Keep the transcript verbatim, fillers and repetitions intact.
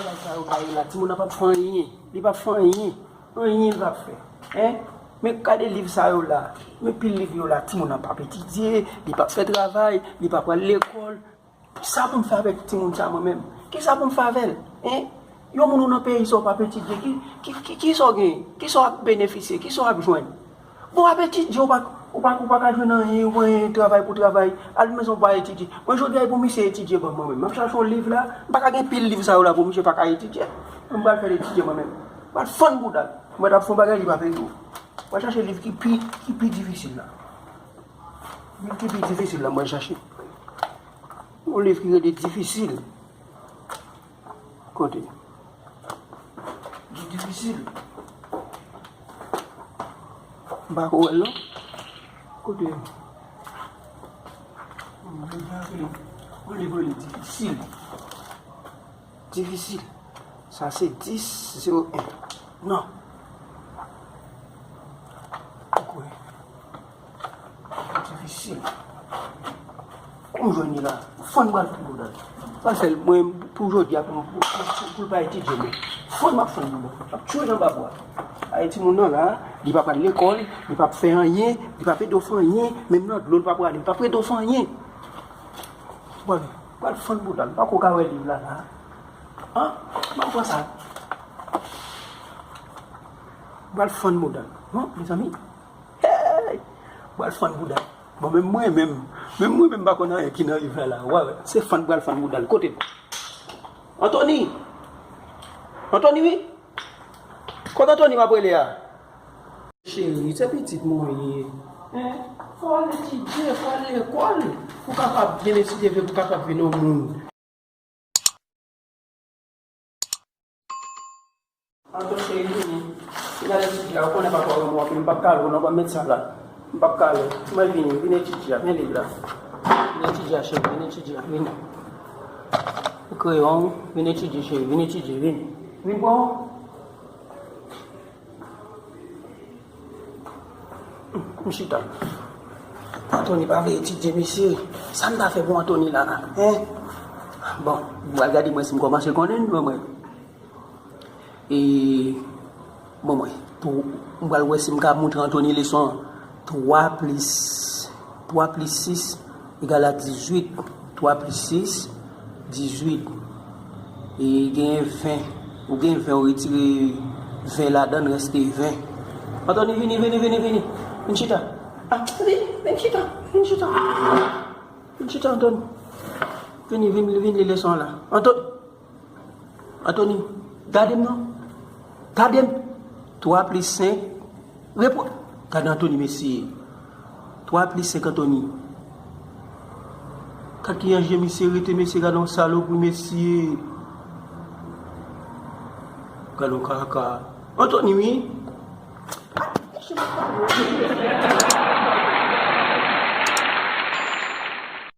Bagay sa yo ba yo la, timoun nan p ap fè anyen. Li p ap fè anyen. Anyen li p ap fè. Hein? Men gade liv sa yo la. Men pil liv yo la, timoun nan p ap etidye, li p ap fè travay, li p ap al lekòl. Sa pou m fè avèk timoun sa mwen menm? Kisa pou m fè avè l? Hein? Yon moun ou nan peyi sa w p ap etidye, ki, ki, ki, kisa w genyen? Kisa w ap benefisye? Kisa w ap jwenn? Bon, w ap etidye, ou pa, ou pa, ou pa ka jwenn anyen, ou pa gen travay pou travay. Al mezon pa etidye. Mwen, jodi a, e pou misye etidye ban mwen menm. M ap chache yon liv la, m pa ka gen pil liv sa yo la pou misye pa ka etidye. Mwen, m pral fè l etidye mwen menm. M pral fann bouda l. Mwen t ap fè yon bagay, li pa vle tou. Mwen chache liv ki pi, ki pi difisil la. Liv ki pi difisil la, mwen chache. Yon liv ki rete difisil. Kote? Li difisil. M pa ko wè l non. Kote? Yon liv rele difisil. Difisil. Sa se dis zewo en. Non. Ou kwè? Difisil. Kòm jwenn li la, fann pral pou bouda l. Pral fè l, mwen, pou jodi a, pou, pou, pou, pou l pa etidye mwen. Fann m ap fann bouda l. M ap tchwe l anba bwa. Ay, timoun nan la, li p ap al lekòl, li p ap fè anyen, li p ap ede w fè anyen, menm nan dlo l p ap prale, li p ap ede w fè anyen. Pral, pral fann bouda l. Pa ko ka wè liv la la. An? M ap pran sa. Pral fann bouda l. Non, mezanmi. Hey! Pral fann bouda l. Bon, menm mwen menm, menm mwen menm pa konn anyen ki nan liv la la. Wè, wè. Se fann pral fann bouda l. Kote l? Anthony! Anthony, wi! Kote Anthony m ap rele a? Cheri, se pitit mwen ye. Hein? Fò w al etidye, fò w al lekòl. Pou w kapab byen etidye, pou w kapab vin yon moun. Anto cheri, vini. Vin al etidye a, ou konnen papa w renmen w anpil, m p ap kale w non, ban m met sa la. M p ap kale w. Mwen vini, vin etidye a, men liv la. Vin etidye a, cheri, vin etidye a, vini. Kreyon, vin etidye, cheri, vin etidye, vini. Vin pran w. M chita. Anthony pa vle etidye, mesye. Sa m ta fè pou Anthony la, hein? Bon, m pral gade mwen si m kòmanse konnen, bon, mwen. E, bon, mwen, pou, m pral wè si m ka montre Anthony leson an. Twa plis, twa plis sis egal a dizuit. Twa plis sis, dizuit. E gen ven. Ou gen ven, ou retire ven ladan l, reste ven. Anthony, vini, vini, vini, vini. Vin chita. Ah, vini, vin chita. Vin chita. Vin chita, Anthony. Vini, vin, vin li leson an la. Anthony. Anthony, gade m non. Gade m. Twa plis senk. Repo-, gade Anthony, mesye. Twa plis senk, Anthony. Gad kijan je misye rete, mesye, gade yon salopri, mesye. Gade yon kaka. Anthony, wi.